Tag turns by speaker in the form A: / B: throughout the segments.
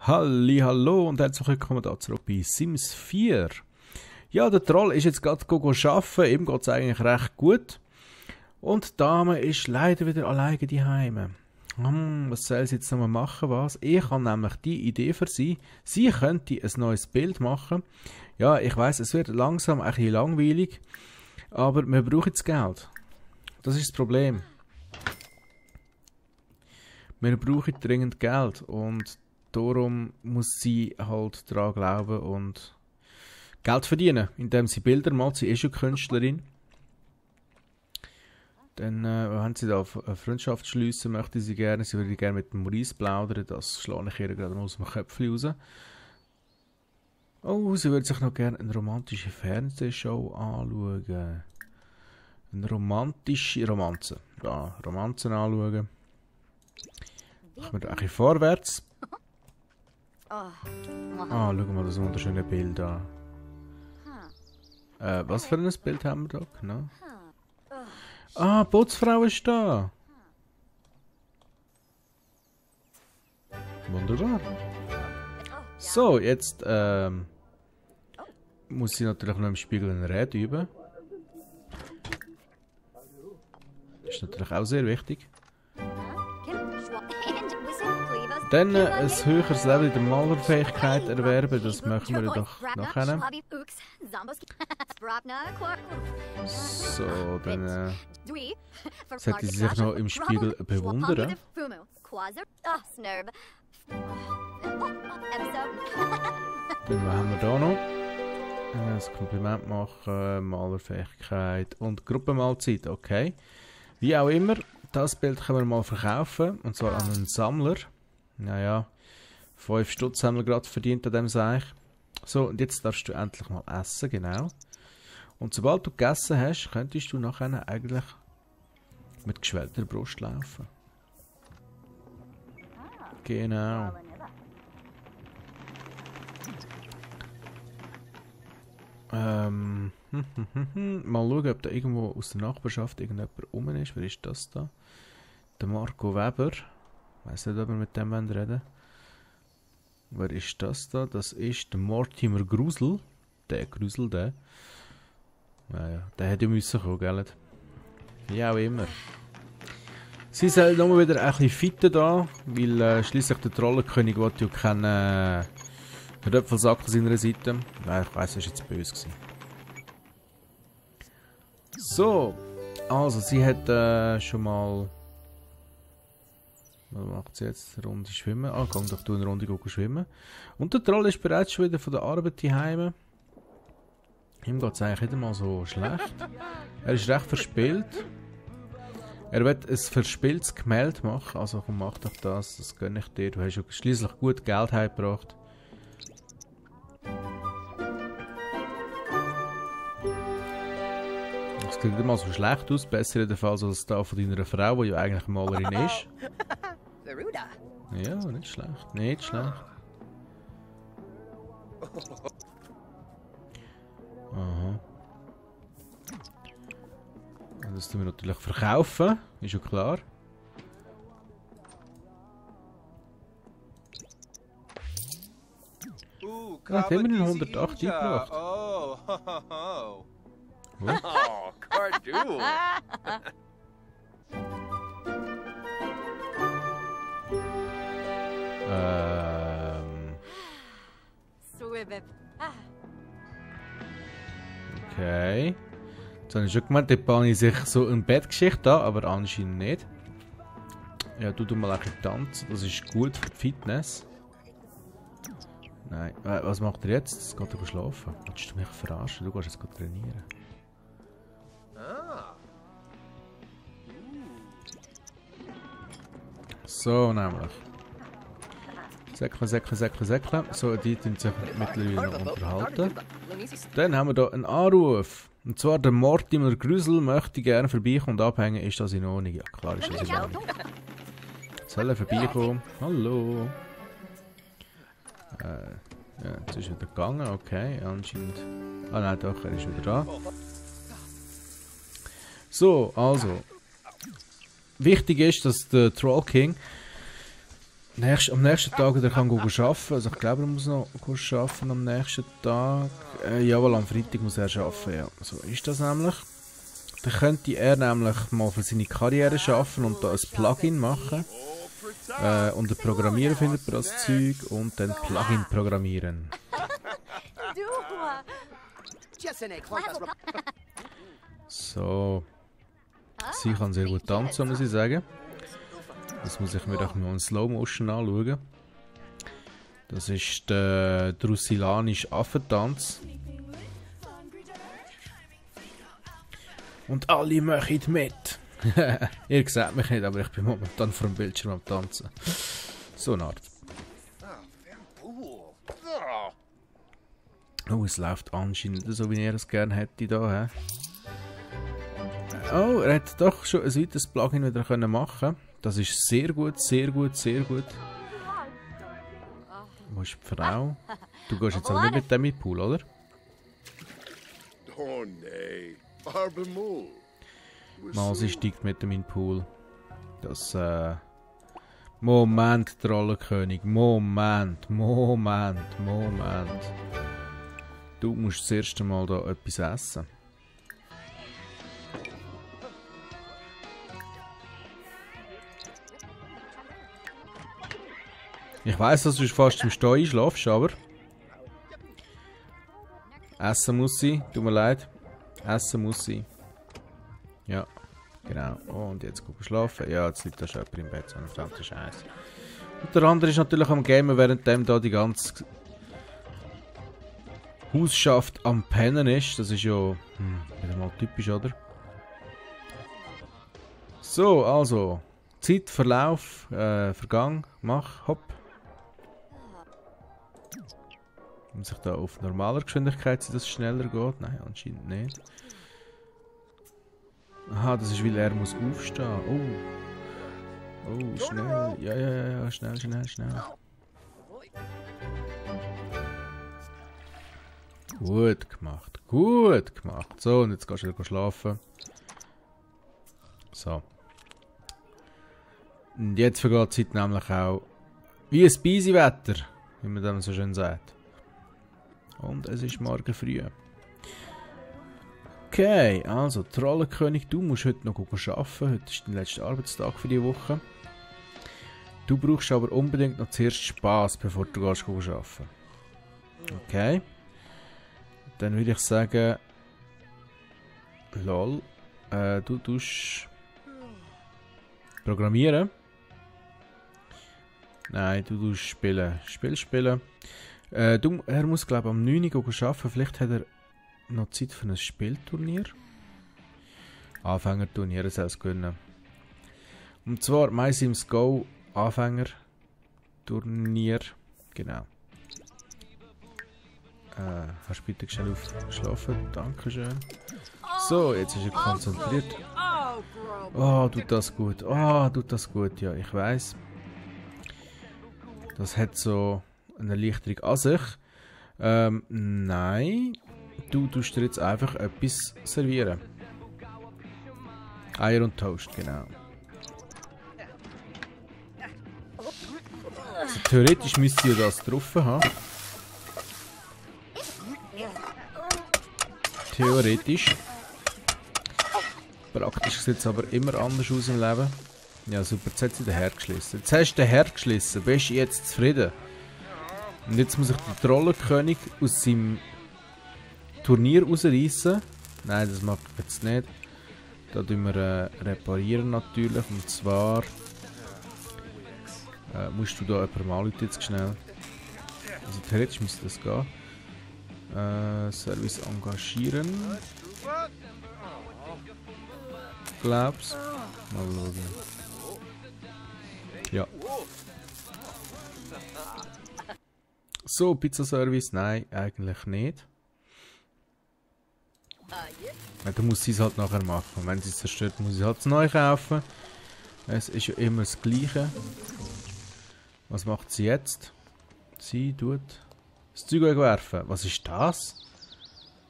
A: Hallo und herzlich willkommen da zurück bei Sims 4. Ja, der Troll ist jetzt gerade arbeiten, ihm geht es eigentlich recht gut. Und die Dame ist leider wieder alleine daheim. Was soll sie jetzt nochmal machen, was? Ich habe nämlich die Idee für sie. Sie könnte ein neues Bild machen. Ja, ich weiss, es wird langsam ein bisschen langweilig, aber wir brauchen das Geld. Das ist das Problem. Wir brauchen dringend Geld und darum muss sie halt daran glauben und Geld verdienen, indem sie Bilder malt. Sie ist schon Künstlerin. Dann, wenn sie da eine Freundschaft schliessen, möchte sie gerne. Sie würde gerne mit dem Maurice plaudern. Das schlage ich ihr gerade aus dem Köpfchen raus. Oh, sie würde sich noch gerne eine romantische Fernsehshow anschauen. Eine romantische Romanze. Ja, Romanzen anschauen. Machen wir da ein bisschen vorwärts. Schauen wir mal das wunderschöne Bild an. Was für ein Bild haben wir da? Genau. Putzfrau ist da. Wunderbar. So, jetzt muss sie natürlich noch im Spiegel eine Rede üben. Das ist natürlich auch sehr wichtig. Dann ein höheres Level in der Malerfähigkeit erwerben, das möchten wir doch nachher. So, dann sollte sie sich noch im Spiegel bewundern. Dann haben wir da noch das Kompliment machen, Malerfähigkeit und Gruppenmahlzeit, okay. Wie auch immer, das Bild können wir mal verkaufen, und zwar an einen Sammler. Naja, 5 Stutz haben wir gerade verdient an dem Seich. So, und jetzt darfst du endlich mal essen, genau. Und sobald du gegessen hast, könntest du nachher eigentlich mit geschwellter Brust laufen. Genau. Mal schauen, ob da irgendwo aus der Nachbarschaft irgendjemand rum ist. Wer ist das da? Der Marco Weber. Ich weiss nicht, ob wir mit dem reden wollen. Wer ist das da? Das ist der Mortimer Grusel. Der Grusel, der. Naja, der hätte ja müssen kommen, gell? Wie auch immer. Sie soll nochmal wieder ein bisschen fitten da, weil schliesslich der Trollenkönig will ja keinen Röpfelsack an seiner Seite. Nein, ich weiss, das war jetzt böse gewesen. So, also sie hat schon mal... Was macht sie jetzt? Eine Runde schwimmen. Komm doch du eine Runde schwimmen. Und der Troll ist bereits schon wieder von der Arbeit daheim. Ihm geht es eigentlich nicht einmal so schlecht. Er ist recht verspielt. Er wird ein verspieltes Gemälde machen. Also komm, mach doch das. Das gönne ich dir. Du hast ja schliesslich gut Geld heimgebracht. Das sieht nicht einmal so schlecht aus. Besser jedenfalls als das von deiner Frau, die ja eigentlich Malerin ist. Ja, nicht schlecht. Nicht schlecht. Aha. Und das tun wir natürlich verkaufen. Ist ja klar. Hat immerhin 108 eingebracht. Okay. Jetzt habe ich schon gemeint, dort bahne ich sich so eine Bettgeschichte an, aber anscheinend nicht. Ja, du mal ein bisschen tanzen, das ist gut für die Fitness. Nein, was macht er jetzt? Jetzt geht er schlafen. Willst du mich verarschen? Du gehst jetzt trainieren. So, nämlich. Säckle. So, die tun sich mittlerweile noch unterhalten. Dann haben wir hier einen Anruf. Und zwar der Mortimer Grusel möchte gerne vorbeikommen und abhängen. Ist das in Ordnung? Ja, klar ist das in Ordnung. Soll er vorbeikommen? Hallo. Ja, jetzt ist er wieder gegangen. Okay, anscheinend. Nein, doch, er ist wieder da. So, also. Wichtig ist, dass der Troll King Am nächsten Tag wieder kann arbeiten. Also ich glaube, er muss noch arbeiten am nächsten Tag. Jawohl, am Freitag muss er arbeiten, ja. So ist das nämlich. Dann könnte er nämlich mal für seine Karriere arbeiten und da ein Plugin machen. Und ein Programmierer findet man das Zeug und dann Plugin programmieren. So. Sie kann sehr gut tanzen, muss ich sagen. Das muss ich mir doch mal in Slow Motion anschauen. Das ist der drusilanische Affentanz. Und alle machen mit. Ihr seht mich nicht, aber ich bin momentan vor dem Bildschirm am Tanzen. So eine Art. Oh, es läuft anscheinend so, wie er es gerne hätte da. Oh, er hat doch schon ein weiteres Plugin wieder machen können. Das ist sehr gut, sehr gut, sehr gut. Wo ist die Frau? Du gehst jetzt aber nicht mit dem in den Pool, oder?
B: Oh nee.
A: Mal, sie steigt mit dem in den Pool. Das, Moment, Trollenkönig. Moment. Du musst das erste Mal da etwas essen. Ich weiss, dass du fast im Stall einschlafst, aber... Essen muss sein, tut mir leid. Essen muss sein. Ja, genau. Oh, und jetzt gucken wir schlafen. Ja, jetzt liegt da schon jemand im Bett, so eine verdammte Scheiße. Und der andere ist natürlich am Gamen, während dem da die ganze Hausschaft am Pennen ist. Das ist ja wieder mal typisch, oder? So, also. Zeit, Verlauf, Vergang, mach, hopp. Muss ich da auf normaler Geschwindigkeit sein, dass es schneller geht? Nein, anscheinend nicht. Aha, das ist, weil er muss aufstehen. Oh. Oh, schnell. Ja, schnell. Gut gemacht. So, und jetzt gehst du wieder schlafen. So. Und jetzt vergeht die Zeit nämlich auch wie ein Beisewetter, wie man dem so schön sagt. Und es ist morgen früh. Okay, also Trollenkönig, du musst heute noch arbeiten. Heute ist dein letzter Arbeitstag für die Woche. Du brauchst aber unbedingt noch zuerst Spass, bevor du arbeiten. Okay. Dann würde ich sagen... Lol. Du tust... Programmieren. Nein, du tust spielen. Spielen. Er muss, glaube ich, am 9 Uhr arbeiten. Vielleicht hat er noch Zeit für ein Spielturnier. Anfängerturnier, er soll es gönnen. Und zwar MySims Go Anfängerturnier. Genau. Hast du bitte schnell aufgeschlafen? Dankeschön. So, jetzt ist er konzentriert. Oh, tut das gut. Ja, ich weiß. Das hat so eine Erleichterung an sich. Nein. Du tust dir jetzt einfach etwas servieren. Eier und Toast, genau. Also, theoretisch müsste ich das drauf haben. Theoretisch. Praktisch sieht es aber immer anders aus im Leben. Ja, super, jetzt hat sie den Herd geschlissen. Jetzt hast du den Herd geschlissen. Bist du jetzt zufrieden? Und jetzt muss ich den Trollenkönig aus seinem Turnier rausreißen. Nein, das mache ich jetzt nicht. Da tun wir reparieren natürlich. Und zwar musst du da jemanden anrufen jetzt schnell. Also theoretisch müsste das gehen. Service engagieren. Glaub's. Mal schauen. Ja. So, Pizzaservice? Nein, eigentlich nicht. Ja, da muss sie es halt nachher machen. Wenn sie es zerstört, muss sie halt es neu kaufen. Es ist ja immer das Gleiche. Was macht sie jetzt? Sie tut das Zeug wegwerfen. Was ist das?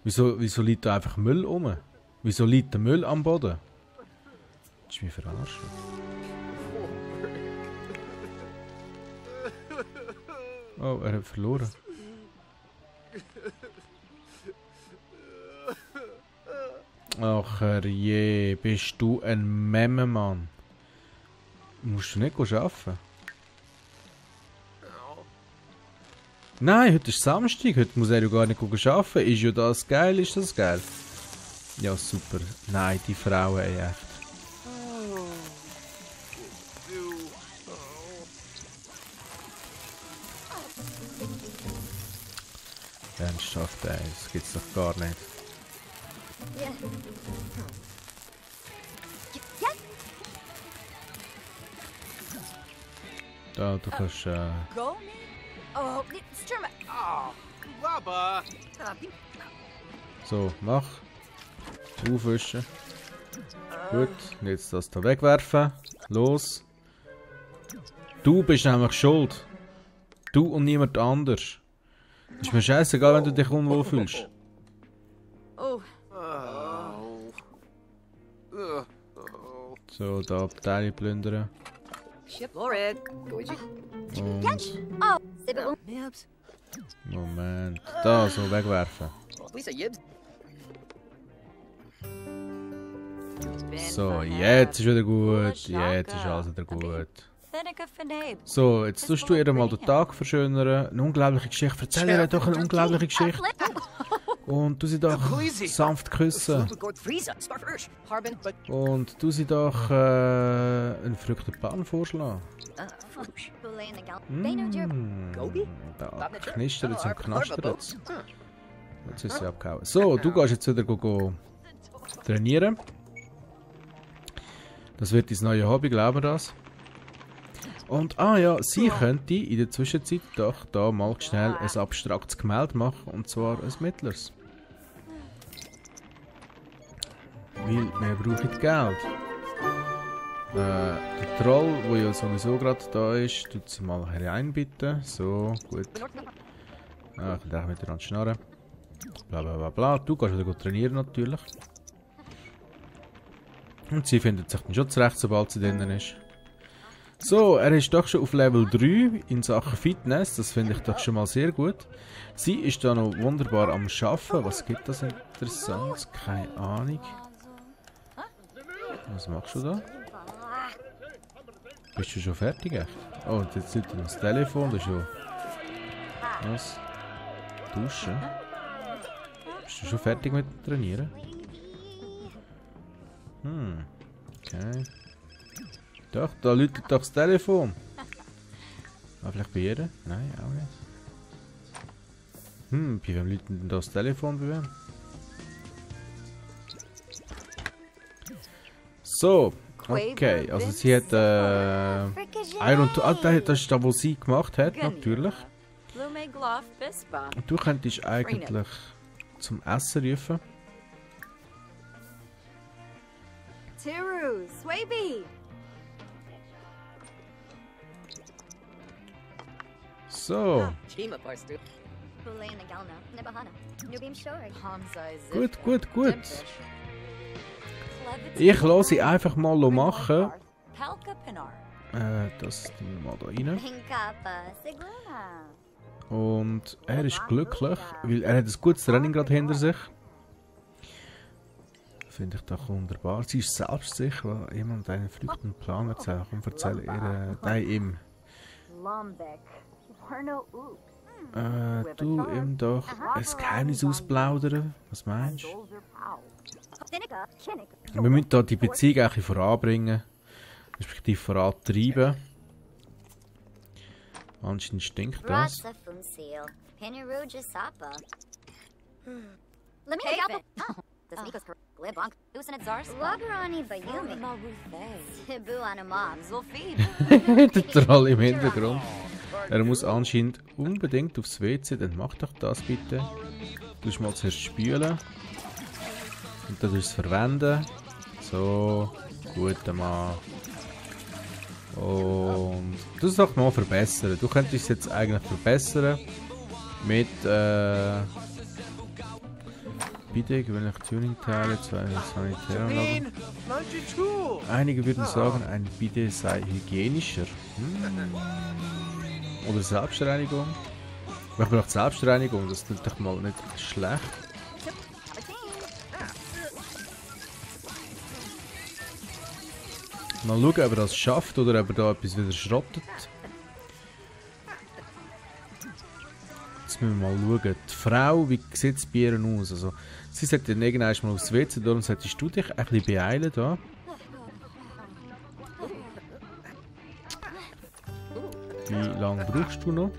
A: Wieso liegt da einfach Müll rum? Wieso liegt der Müll am Boden? Das ist mich verarschen. Oh, er hat verloren. Ach je, bist du ein Memmenmann. Musst du nicht arbeiten? Nein, heute ist Samstag, heute muss er ja gar nicht arbeiten. Ist ja das geil, ist das geil? Ja, super. Nein, die Frauen, ey, echt. Ernsthaft, ey, das gibt's doch gar nicht. Da, du kannst, so, mach. Aufwischen. Gut, jetzt das da wegwerfen. Los. Du bist nämlich schuld. Du und niemand anders. Ist mir scheißegal, wenn du dich unwohl fühlst. So, da Abteile plündern. Und Moment. Da, so wegwerfen. So, jetzt ist wieder gut. Jetzt ist alles wieder gut. So, jetzt tust du ihr mal den Tag verschönern. Eine unglaubliche Geschichte. Erzähl ihr doch eine unglaubliche Geschichte. Und du sie doch sanft küssen. Und du sie doch einen verrückten Plan vorschlagen. Da knistert es und knastert es. Jetzt ist sie abgehauen. So, du gehst jetzt wieder trainieren. Das wird dein neues Hobby, glauben wir das. Und, ja, sie könnte in der Zwischenzeit doch da mal schnell ein abstraktes Gemälde machen, und zwar ein mittleres. Weil wir brauchen Geld. Der Troll, der ja sowieso gerade da ist, tut sie mal hereinbitten. So, gut. Ich kann auch wieder an die Schnarren. Bla bla bla bla. Du kannst wieder trainieren natürlich. Und sie findet sich dann schon zurecht, sobald sie drinnen ist. So, er ist doch schon auf Level 3 in Sachen Fitness. Das finde ich doch schon mal sehr gut. Sie ist da noch wunderbar am Arbeiten. Was gibt das Interessantes? Keine Ahnung. Was machst du da? Bist du schon fertig, echt? Oh, und jetzt liegt das Telefon, das ist schon... Was? Duschen? Bist du schon fertig mit dem Trainieren? Okay. Doch, da läutet doch das Telefon. Vielleicht bei ihr? Nein, auch nicht. Bei wem läutet denn das Telefon, bei wem? So, okay, also sie hat Iron das ist da, was sie gemacht hat, natürlich. Und du könntest eigentlich zum Essen rufen. So. Gut. Ich lasse sie einfach mal machen. Das tun wir mal da rein. Und er ist glücklich, weil er hat ein gutes Training gerade hinter sich. Finde ich doch wunderbar. Sie ist selbstsicher, weil jemand einen verrückten Plan erzählt. Und erzähle ihr ihm. Du ihm doch ein Geheimnis ausplaudern. Was meinst du? Wir müssen da die Beziehung auch voranbringen. Respektive vorantreiben. Anscheinend stinkt das. Der Troll im Hintergrund. Er muss anscheinend unbedingt aufs WC, dann mach doch das bitte. Du musst mal zuerst spülen. Und dann es verwenden. So, guter Mann. Und du sollst doch mal verbessern. Du könntest es jetzt eigentlich verbessern. Mit, bitte gewöhnlich Tuning-Teile, zwei Sanitäranlagen. Einige würden sagen, ein Bidet sei hygienischer. Oder Selbstreinigung. Ich brauche Selbstreinigung, das tut doch mal nicht schlecht. Mal schauen, ob er das schafft oder ob er da etwas wieder schrottet. Jetzt müssen wir mal schauen. Die Frau, wie sieht es bei ihr aus? Also, sie sollte irgendwann mal aufs WC, darum solltest du dich ein bisschen beeilen da. Wie lange brauchst du noch?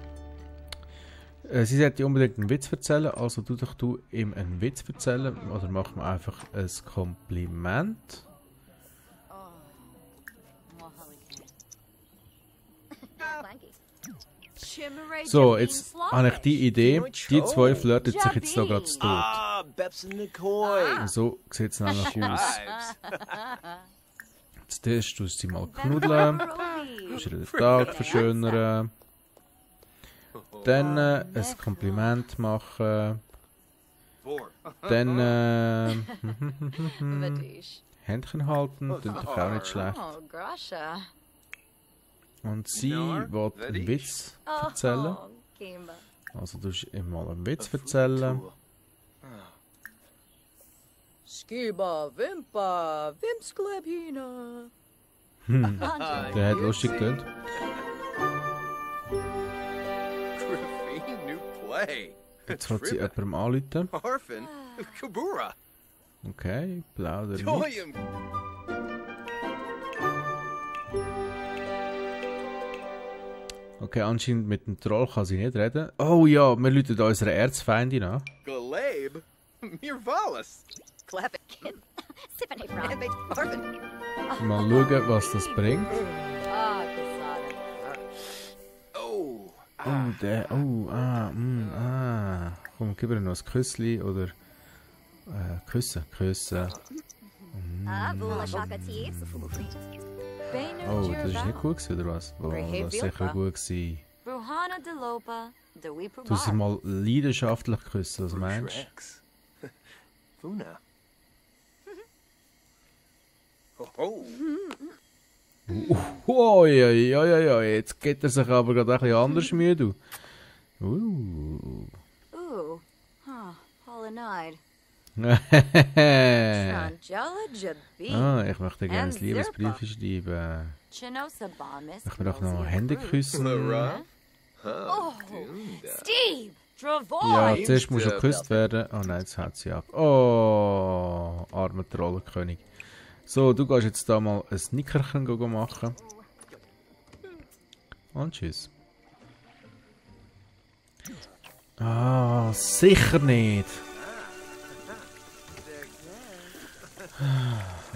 A: Sie sollte unbedingt einen Witz erzählen, also tu doch du ihm einen Witz erzählen oder mach mir einfach ein Kompliment. So, jetzt habe ich die Idee, die zwei flirten sich jetzt da gerade zu tot. So sieht es nämlich aus. Jetzt tust du sie mal knuddeln, tust ihr den Tag verschönern, dann ein Kompliment machen, dann Händchen halten, das ist doch auch nicht schlecht. Und sie will einen Witz erzählen. Also du musst ihm mal einen Witz erzählen.
B: Skiba, Wimpa, Wimsklebhina.
A: Der hat lustig getönt. Jetzt wird sie jemandem anrufen. Okay, plauder mit. Okay, anscheinend mit dem Troll kann sie nicht reden. Oh ja, wir rufen unsere Erzfeindin an. Mal schauen, was das bringt. Oh, der. Oh, Komm, gib ihr noch ein Küssli oder. Küssen. Oh, das ist nicht gut gewesen, oder was? Oh, das ist sicher gut gewesen. Du sie mal leidenschaftlich küssen, was meinst du? Oh, ja, jetzt geht er sich aber gerade ein bisschen anders Mühe, du. Ich möchte gerne ein Liebesbrief schreiben. Ich möchte auch noch Hände küssen. Ja, zuerst muss er geküsst werden. Oh nein, jetzt haut sie ab. Oh, armer Trollenkönig. So, du gehst jetzt da mal ein Nickerchen machen. Und tschüss. Ah, sicher nicht.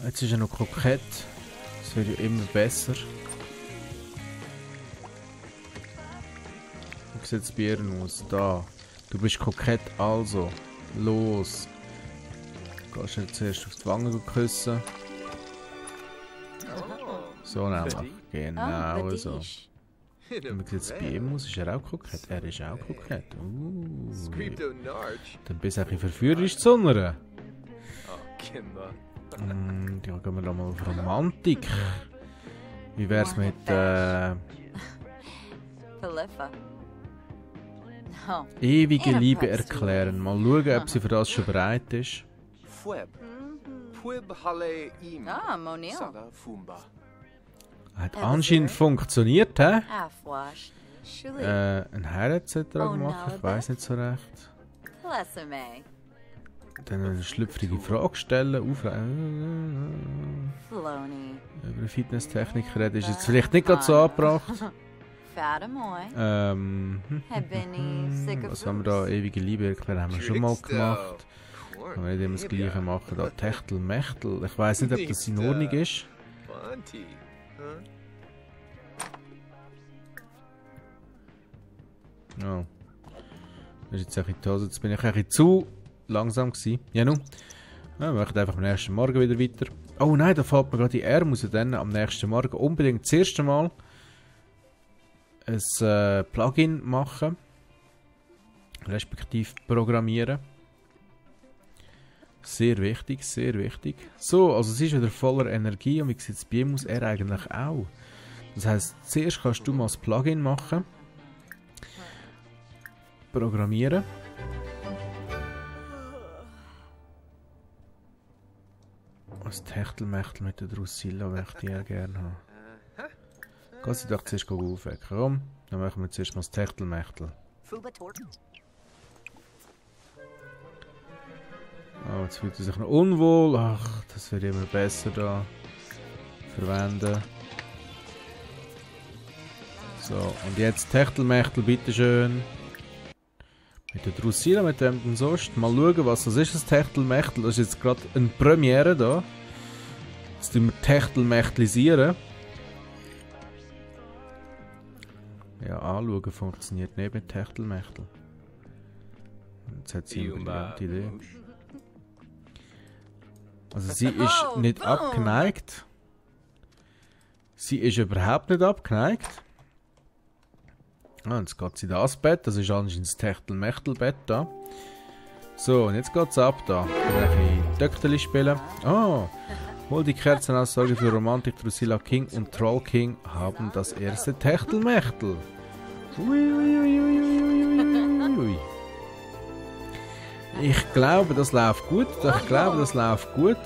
A: Jetzt ist er noch kokett. Das wird ja immer besser. Wie sieht es bei ihr aus? Da. Du bist kokett, also. Los. Gehst du jetzt zuerst auf die Wange küssen. So nämlich. Genau so. Und wie sieht es bei ihm aus? Ist er auch kokett? Er ist auch kokett. Dann bist du ein bisschen verführerisch zu einer. Ja, gehen wir da mal auf Romantik. Wie wär's mit ewige Liebe erklären? Mal schauen, ob sie für das schon bereit ist. Hat anscheinend funktioniert, hä? Ein Heiratsantrag gemacht, ich weiß nicht so recht. Dann eine schlüpfrige Frage stellen, über eine Fitnesstechnik reden, ist jetzt vielleicht nicht gerade so angebracht. Was haben wir da? Ewige Liebe erklären, haben wir schon mal gemacht. Kann man nicht immer das Gleiche machen. Da Techtel, Mechtel. Ich weiß nicht, ob das in Ordnung ist. Ja. Das ist jetzt ein bisschen toll. Jetzt bin ich ein bisschen zu langsam gewesen. Ja, nun. Ja, wir machen einfach am nächsten Morgen wieder weiter. Oh nein, da fällt mir gerade die R. Muss ich dann am nächsten Morgen unbedingt das erste Mal ein Plugin machen. Respektive programmieren. Sehr wichtig, sehr wichtig. So, also es ist wieder voller Energie und wie sieht es bei ihm aus? Er eigentlich auch. Das heisst, zuerst kannst du mal das Plugin machen. programmieren. Das Techtelmechtel mit der Drusilla möchte ich ja gerne haben. Kannst du doch zuerst aufwecken? Komm, dann machen wir zuerst mal das Techtelmechtel. Oh, jetzt fühlt er sich noch unwohl. Ach, das wird immer besser da verwenden. So, und jetzt Techtelmechtel, bitteschön. Mit der Drusilla, mit dem sonst. Mal schauen, was das ist, das Techtelmechtel. Das ist jetzt gerade eine Premiere da. Jetzt tun wir Techtelmechtelisieren. Ja, anschauen funktioniert nicht mit Techtelmechtel. Jetzt hat sie eine brillante Idee. Also sie ist nicht abgeneigt. Sie ist überhaupt nicht abgeneigt. Ah, jetzt geht sie da ins Bett. Das ist anscheinend das Techtelmechtelbett da. So, und jetzt geht es ab da. Ich will ein bisschen Töckterli spielen. Oh! Wohl die Kerzenaussage für Romantik, Drusilla King und Troll King haben das erste Techtelmechtel. Ui. Ich glaube, das läuft gut. Ich glaube, das läuft gut.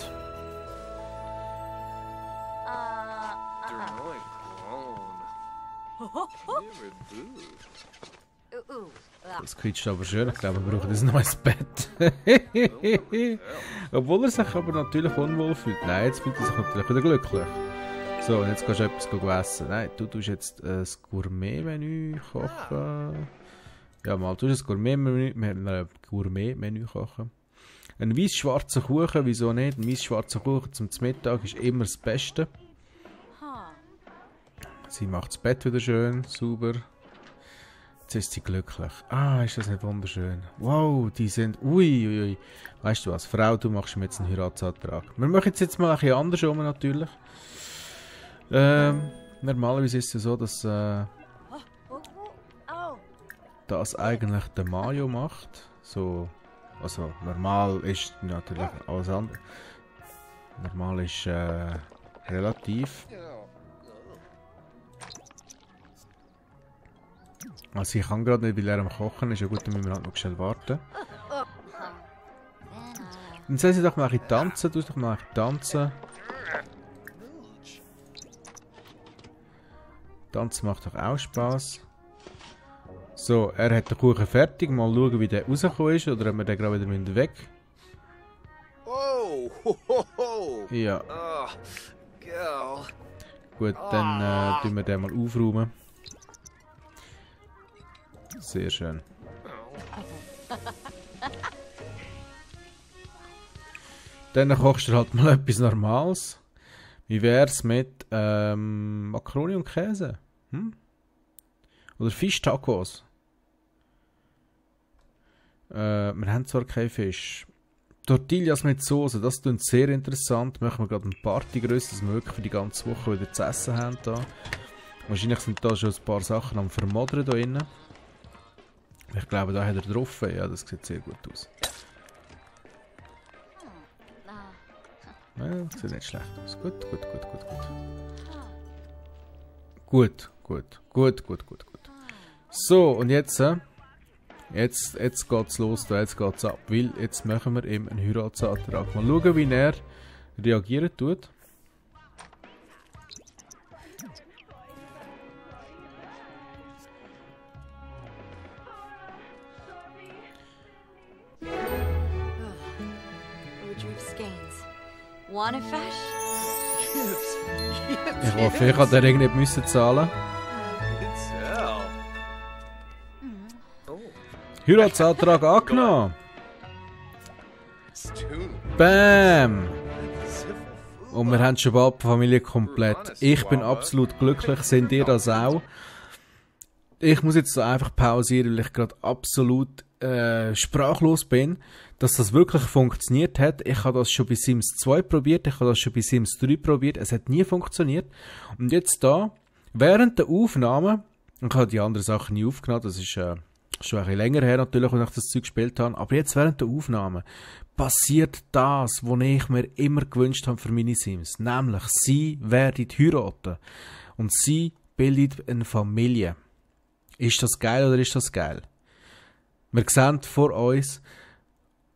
A: Das quietscht aber schön. Ich glaube, wir brauchen ein neues Bett. Obwohl er sich aber natürlich unwohl fühlt. Nein, jetzt fühlt er sich natürlich wieder glücklich. So, und jetzt kannst du etwas essen. Nein, du tust jetzt ein Gourmet-Menü kochen. Ja, mal, du tust ein Gourmet-Menü kochen. Ein weiß-schwarzer Kuchen, wieso nicht? Ein weiß-schwarzer Kuchen zum Mittag ist immer das Beste. Sie macht das Bett wieder schön, sauber. Jetzt ist sie glücklich. Ah, ist das nicht wunderschön? Wow, die sind... Ui. Weißt du was, Frau, du machst mir jetzt einen Heiratsantrag. Wir machen es jetzt mal ein bisschen andersrum natürlich. Normalerweise ist es so, dass das eigentlich der Mario macht. So, also normal ist natürlich alles andere. Normal ist relativ. Also ich kann gerade nicht, weil er am Kochen ist. Ja gut, dann müssen wir halt noch schnell warten. Dann soll sie doch mal ein bisschen tanzen. Du doch mal ein bisschen tanzen. Tanzen macht doch auch Spass. So, er hat den Kuchen fertig. Mal schauen, wie der rausgekommen ist. Oder ob wir den gerade wieder weg müssen. Ja. Gut, dann tun wir den mal aufräumen. Sehr schön. Dann kochst du halt mal etwas Normales. Wie wär's mit Macaroni und Käse? Hm? Oder Fischtacos? Wir haben zwar keinen Fisch. Tortillas mit Soße, das klingt sehr interessant. Machen wir gerade eine Partygröße, dass wir wirklich für die ganze Woche wieder zu essen haben. Da. Wahrscheinlich sind da schon ein paar Sachen am Vermodern da drinnen. Ich glaube, da hat er drauf. Ja, das sieht sehr gut aus. Ja, das sieht nicht schlecht aus. Gut. Gut. So, und jetzt geht's los, jetzt geht's ab, weil jetzt machen wir ihm einen Heiratsantrag. Mal schauen, wie er reagieren tut. Ich hoffe, ich habe den nicht müssen zahlen. Heiratsantrag angenommen. Bam! Und wir haben schon bald die Familie komplett. Ich bin absolut glücklich, sind ihr das auch? Ich muss jetzt so einfach pausieren, weil ich gerade absolut sprachlos bin, dass das wirklich funktioniert hat. Ich habe das schon bei Sims 2 probiert, ich habe das schon bei Sims 3 probiert, es hat nie funktioniert. Und jetzt da, während der Aufnahme, ich habe die anderen Sachen nie aufgenommen, das ist schon ein bisschen länger her natürlich, als ich das Zeug gespielt habe, aber jetzt während der Aufnahme passiert das, was ich mir immer gewünscht habe für meine Sims, nämlich sie werden heiraten und sie bildet eine Familie. Ist das geil oder ist das geil? Wir sehen vor uns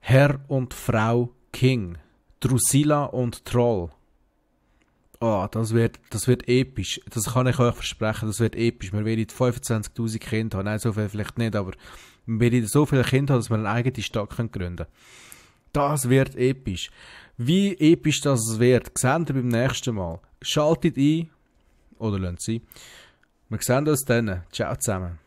A: Herr und Frau King, Drusilla und Troll. Oh, das wird episch. Das kann ich euch versprechen, das wird episch. Wir werden 25'000 Kinder haben. Nein, so viel vielleicht nicht, aber wir werden so viele Kinder haben, dass wir eine eigene Stadt gründen können. Das wird episch. Wie episch das wird, seht ihr beim nächsten Mal. Schaltet ein, oder lasst sie. Wir sehen uns dann. Ciao zusammen.